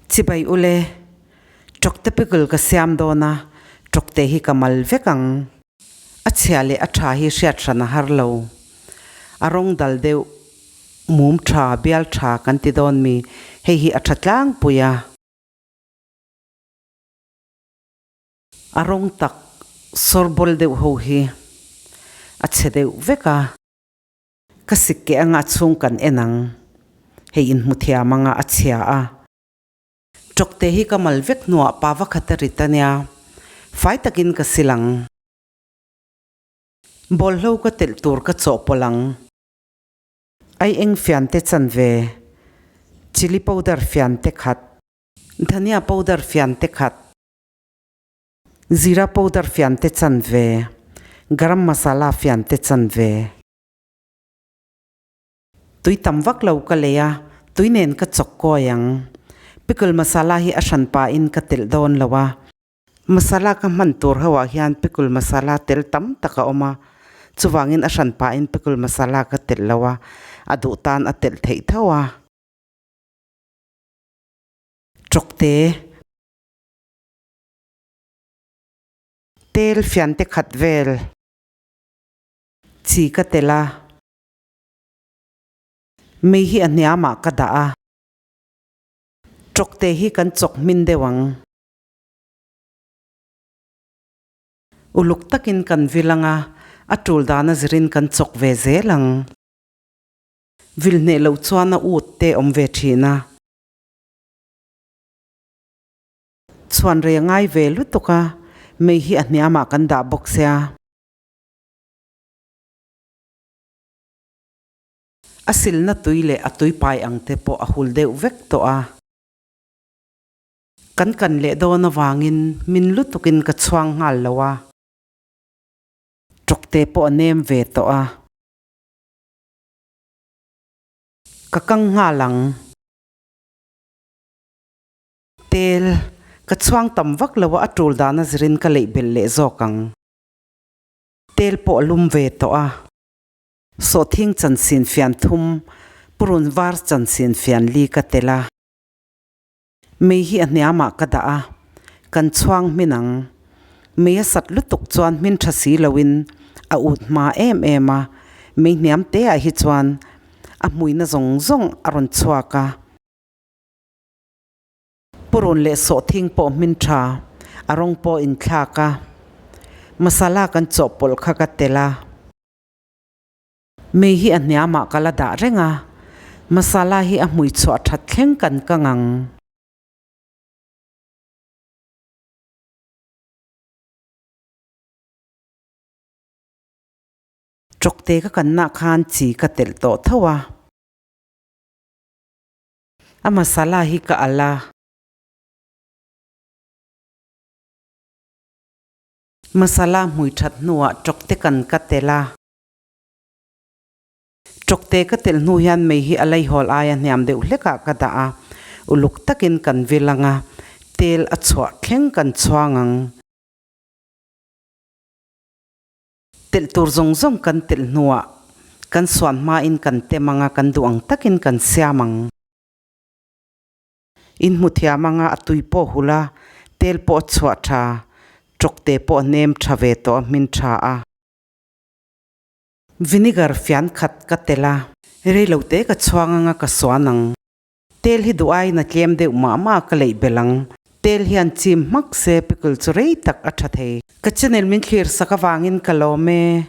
Chibai ule, Tawkte pickle ka siam dawn a, tawkte hi ka mal vek ang. A chhia leh a tha hi hriat hran a har lo. A rawng dal deuh, mum tha, bial tha kan ti dawn mi, hei hi a tha tlangpui a. A rawng tak sawr bawl deuh ho hi a chhe deuh vek a. Ka sik keh anga a chhung kan en ang. Hei inhmu thiam anga a chhia a. Tawkte hi ka mal vek hnuah pa va khat a rit a nia. Fai takin ka sil ang. Bawlhlo ka telh tur ka chawhpawlh ang. Ai eng fiante chanve, chilli powder fiante khat. Dhania powder fiante khat. Zira powder fiante chanve, garam masala fiante chanve. Tui tam vak lo ka lei a, tui nen ka chawk kawi ang. Pickle masala hi a hran pahin ka telh dawn lo a. Masala ka hman tur ho ah hian pickle masala tel tam tak a awm a, chuvangin a hran pahin pickle masala ka telh lo a, a duh tan a telh theih tho a. Tawkte. Tel fiante khat vel chi ka tel a, mei hi a hniamah ka dah a, tawkte hi kan chawk hmin deuh ang. Uluk takin kan vil ang a, a tul dana zirin kan chawk ve zel ang. Vil hneh loh chuan a ut te awm ve thin a. Chhuan rei a ngai ve lutuk a, mei hi a hniamah kan dah bawk sia. A silna tui leh a tui pai ang te pawh a hul deuh vek tawh a. Kan kan leh dawn avangin min lutukin ka chhuang nghal lo a. Tawkte pawh a nem ve tawh a. Ka kang nghal ang. Tel, ka chhuang tam vak lo a, a tul dana zirin ka leih belh leh zawk ang. Tel pawh a lum ve tawh a. Sawhthing chansin fian thum, purun var chansin fian li ka tel a. Mei hi a hniamah ka dah a, kan chhuang hmin ang. Mei a sat lutuk chuan hmin tha si loin a ut hma em em a, mei hniam te ah hi chuan a hmuina zawng zawng a rawn chhuak a. Purun leh sawhthing pawh hmin tha, a rawng pawh inthlak a, masala kan chawhpawlh kha ka telh a. Mei hi a hniamah ka la dah reng a, masala hi a hmui chhuah that thleng kan kang ang. Tawkte ka kanna khan chi ka telh tawh tho a. A masala hi ka alh a. Masala hmui that hnuah tawkte kan ka telh a. Tawkte ka telh hnu hian mei hi a leihawl aia hniam deuh hlekah ka dah a. Uluk takin kan vil ang a, tel a chhuah thleng kan chhuang ang. Telh tur zawng zawng kan telh hnuah kan suan hmain kan tem ang a, kan duh ang takin kan siam ang. In hmu thiam ang a, a tui pawh hul a, tel pawh a chhuah tha, tawkte pawh a nem tha ve tawh a, hmin tha a. Vinegar fian khat ka telh a, reilote ka chhuang ang a, ka suan ang. Tel hi duh aiin a tlem deuh mah mah a ka leih belh ang. Tel hian chim hmak se pickle chu rei tak a tha thei. Ka channel min thlir sak avangin ka lawm e.